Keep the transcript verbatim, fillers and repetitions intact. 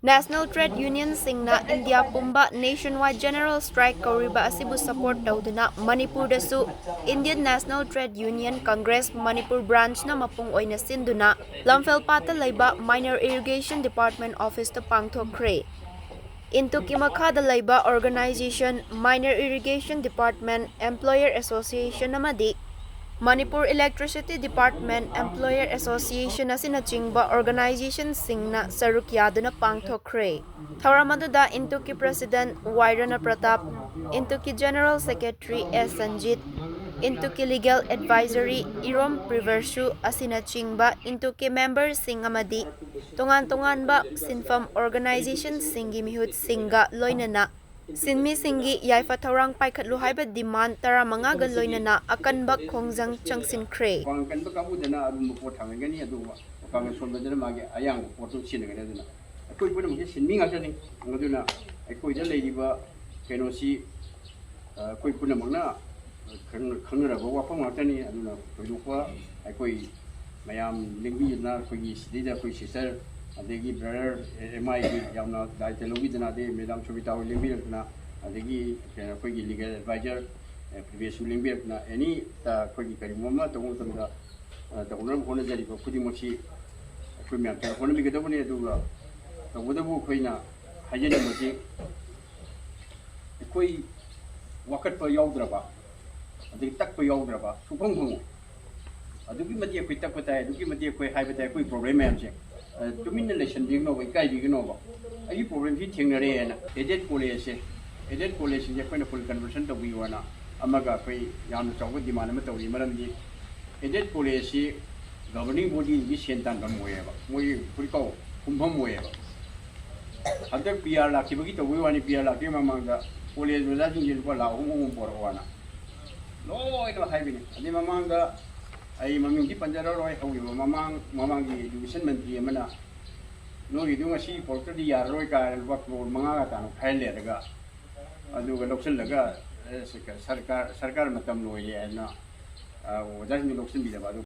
National Trade Unionꯁꯤꯡꯅ India ꯄꯨꯝꯕ nationwide general strike ꯀꯧꯔꯤꯕ ꯑꯁꯤꯕꯨ support ꯇꯧꯗꯨꯅ ꯃꯅꯤꯄꯨꯔꯗꯁꯨ Indian National Trade Union Congress Manipur branchꯅ ꯃꯄꯨꯡ ꯑꯣꯏꯅ ꯁꯤꯟꯗꯨꯅ ꯂꯝꯐꯦꯜꯄꯥꯠꯇ ꯂꯩꯕ Minor Irrigation Department officeꯇ ꯄꯥꯡꯊꯣꯛꯈ꯭ꯔꯦ꯫ ꯏꯟꯇꯨꯀꯤ ꯃꯈꯥꯗ ꯂꯩꯕ organization Minor Irrigation Department Employer Association ꯑꯃꯗꯤ Manipur Electricity Department Employer Association ꯑꯁꯤꯅꯆꯤꯡꯕ organizationꯁꯤꯡꯅ ꯁꯔꯨꯛ ꯌꯥꯗꯨꯅ ꯄꯥꯡꯊꯣꯛꯈ꯭ꯔꯦ꯫ ꯊꯧꯔꯝ ꯑꯗꯨꯗ ꯏꯟꯇꯨꯀꯤ president ꯋꯥꯏ ꯔꯅ ꯄ꯭ꯔꯇꯥꯞ, ꯏꯟꯇꯨꯀꯤ general secretary ꯑꯦꯁ ꯁꯟꯖꯤꯠ, ꯏꯟꯇꯨꯀꯤ legal advisory ꯏꯔꯣꯝ ꯄ꯭ꯔꯤꯚꯔꯁꯨ ꯑꯁꯤꯅꯆꯤꯡꯕ ꯏꯟꯇꯨꯀꯤ memberꯁꯤꯡ ꯑꯃꯗꯤ ꯇꯣꯉꯥꯟ ꯇꯣꯉꯥꯟꯕ ꯁꯤꯟꯐꯝ organizationꯁꯤꯡꯒꯤ ꯃꯤꯍꯨꯠꯁꯤꯡꯒ ꯂꯣꯏꯅꯅ ꯁꯤꯟꯃꯤꯁꯤꯡꯒꯤ ꯌꯥꯏꯐ ꯊꯧꯔꯥꯡ ꯄꯥꯏꯈꯠꯂꯨ ꯍꯥꯏꯕ demand ꯇꯔꯥꯃꯉꯥꯒ ꯂꯣꯏꯅꯅ ꯑꯀꯟꯕ ꯈꯣꯡꯖꯪ ꯆꯪꯁꯤꯟꯈ꯭ꯔꯦ꯫ ꯃꯄꯥꯡꯒꯜ ꯀꯟꯕ ꯀꯥꯡꯕꯨꯗꯅ ꯑꯔꯨꯝꯕ ꯄꯣꯠ ꯊꯥꯡꯒꯠꯀꯅꯤ, ꯑꯗꯨꯒ ꯃꯄꯥꯡꯒꯜ ꯁꯣꯟꯕꯗꯅ ꯃꯥꯒꯤ ꯑꯌꯥꯡꯕ ꯄꯣꯠꯇꯨ ꯁꯤꯖꯤꯟꯅꯒꯅꯤ꯫ ꯑꯗꯨꯅ ꯑꯩꯈꯣꯏ ꯄꯨꯝꯅꯃꯛꯁꯦ ꯁꯤꯟꯃꯤ ꯉꯥꯛꯇꯅꯤ꯫ ꯑꯗꯨꯅ ꯑꯩꯈꯣꯏꯗ ꯂꯩꯔꯤꯕ ꯀꯩꯅꯣꯁꯤ, ꯑ, ꯑꯩꯈꯣꯏ ꯄꯨꯝꯅꯃꯛꯅ ꯈꯪ-, ꯈꯪꯅꯔꯕ ꯋꯥꯐꯝ ꯉꯥꯛꯇꯅꯤ꯫ ꯑꯗꯨꯅ ꯊꯣꯏꯗꯣꯛꯄ ꯑꯩꯈꯣꯏ ꯃꯌꯥꯝ ꯂꯦꯡꯕꯤꯗꯨꯅ, ꯑꯩꯈꯣꯏꯒꯤ ꯁꯤꯗꯩꯗ ꯑꯩꯈꯣꯏ sister, ꯑꯗꯒꯤ brother ꯑꯦꯝ ꯑꯥꯏꯒꯤ ꯌꯥꯝꯅ ꯗꯥꯏꯇ ꯂꯧꯕꯤꯗꯅ, ꯑꯗꯩ madam ꯁꯣꯕꯤꯇꯥ ꯍꯣꯏ ꯂꯦꯡꯕꯤꯔꯛꯇꯅ, ꯑꯗꯒꯤ ꯀꯩꯅꯣ, ꯑꯩꯈꯣꯏꯒꯤ legal advisor, ꯑ, ꯄ꯭ꯔꯤꯚꯦꯁꯁꯨ ꯂꯦꯡꯕꯤꯔꯛꯇꯅ, any, ꯑ, ꯑꯩꯈꯣꯏꯒꯤ ꯀꯔꯤꯒꯨꯝꯕ ꯑꯃ ꯇꯧꯕ ꯃꯇꯝꯗ, ꯑ, ꯇꯧꯅꯕ ꯍꯣꯠꯅꯖꯔꯤꯕ ꯈꯨꯗꯤꯡꯃꯛꯁꯤ ꯑꯩꯈꯣꯏ ꯃꯌꯥꯝ ꯇꯧꯔ ꯍꯣꯠꯅꯕꯤꯒꯗꯕꯅꯤ꯫ ꯑꯗꯨꯒ ꯇꯧꯕꯇꯕꯨ ꯑꯩꯈꯣꯏꯅ ꯍꯥꯏꯖꯅꯤꯡꯕꯁꯤ, ꯑꯩꯈꯣꯏ ꯋꯥꯀꯠꯄ ꯌꯥꯎꯗ꯭ꯔꯕ, ꯑꯗꯒꯤ ꯇꯛꯄ ꯌꯥꯎꯗ꯭ꯔꯕ ꯁꯨꯡꯐꯪ ꯐꯪꯉꯣꯏ꯫ ꯑꯗꯨꯛꯀꯤ ꯃꯇꯤꯛ ꯑꯩꯈꯣꯏ ꯇꯛꯄ ꯇꯥꯏ, ꯑꯗꯨꯛꯀꯤ ꯃꯇꯤꯛ ꯑꯩꯈꯣꯏ ꯍꯥꯏꯕ ꯇꯥꯏ, ꯑꯩꯈꯣꯏ problem ꯃꯌꯥꯝꯁꯦ꯫ ꯑ, ꯇꯨꯃꯤꯟꯅ ꯂꯩꯁꯟꯕꯤꯒꯅꯣꯕ, ꯏꯀꯥꯏꯕꯤꯒꯅꯣꯕ꯫ ꯑꯩꯒꯤ problemꯁꯤ ꯊꯦꯡꯅꯔꯦꯅ aided collegeꯁꯦ, aided collegeꯁꯤꯡꯁꯦ ꯑꯩꯈꯣꯏꯅ full conversion ꯇꯧꯕꯤꯌꯣꯅ ꯑꯃꯒ ꯑꯩꯈꯣꯏ ꯌꯥꯝꯅ ꯆꯥꯎꯕ demand ꯑꯃ ꯇꯧꯔꯤ꯫ ꯃꯔꯝꯗꯤ aided collegeꯁꯤ governing bodyꯗꯨꯒꯤ ꯁꯦꯟ ꯇꯥꯟꯐꯝ ꯑꯣꯏꯌꯦꯕ, ꯃꯣꯏꯒꯤ ꯐꯨꯔꯤꯠꯀꯥꯎ ꯍꯨꯝꯐꯝ ꯑꯣꯏꯌꯦꯕ꯫ ꯍꯟꯗꯛ ꯄꯤ ꯑꯥꯔ ꯂꯥꯛꯈꯤꯕꯒꯤ ꯇꯧꯕꯒꯤ ꯋꯥꯅꯤ, ꯄꯤ ꯑꯥꯔ ꯂꯥꯛꯇ꯭ꯔꯤꯉꯩ ꯃꯃꯥꯡꯗ ꯀꯣꯂꯦꯖ ꯑꯣꯖꯥꯁꯤꯡꯁꯦ ꯂꯨꯄꯥ ꯂꯥꯈ ꯑꯍꯨꯝ ꯑꯍꯨꯝ ꯄꯣꯔꯛꯑꯣꯅ ꯂꯣꯏꯅꯃꯛ ꯍꯥꯏꯕꯅꯤ꯫ ꯑꯗꯩ ꯃꯃꯥꯡꯗ ꯑꯩ ꯃꯃꯤꯡꯗꯤ ꯄꯟꯖꯔꯔꯣꯏ, ꯍꯧꯈꯤꯕ ꯃꯃꯥꯡ ꯃꯃꯥꯡꯒꯤ education ꯃꯟꯇ꯭ꯔꯤ ꯑꯃꯅ ꯅꯣꯏꯒꯤꯗꯨ ꯉꯁꯤ ꯄꯣꯔꯛꯇ꯭ꯔꯗꯤ ꯌꯥꯔꯔꯣꯏ ꯀꯥꯏꯅ ꯂꯨꯄꯥ ꯀ꯭ꯔꯣꯔ ꯃꯉꯥꯒ ꯇꯥꯅ ꯈꯥꯏꯍꯜꯂꯦ꯫ ꯑꯗꯨꯒ ꯑꯗꯨꯒ ꯂꯧꯁꯤꯜꯂꯒ, ꯑꯦ, ꯁꯔꯀꯥꯔ, ꯁꯔꯀꯥꯔ ꯃꯇꯝ ꯂꯣꯏꯔꯦ ꯍꯥꯏꯅ, ꯑ, ꯑꯣꯖꯥꯁꯤꯡꯗꯨ ꯂꯧꯁꯤꯟꯕꯤꯗꯕ꯫ ꯑꯗꯨ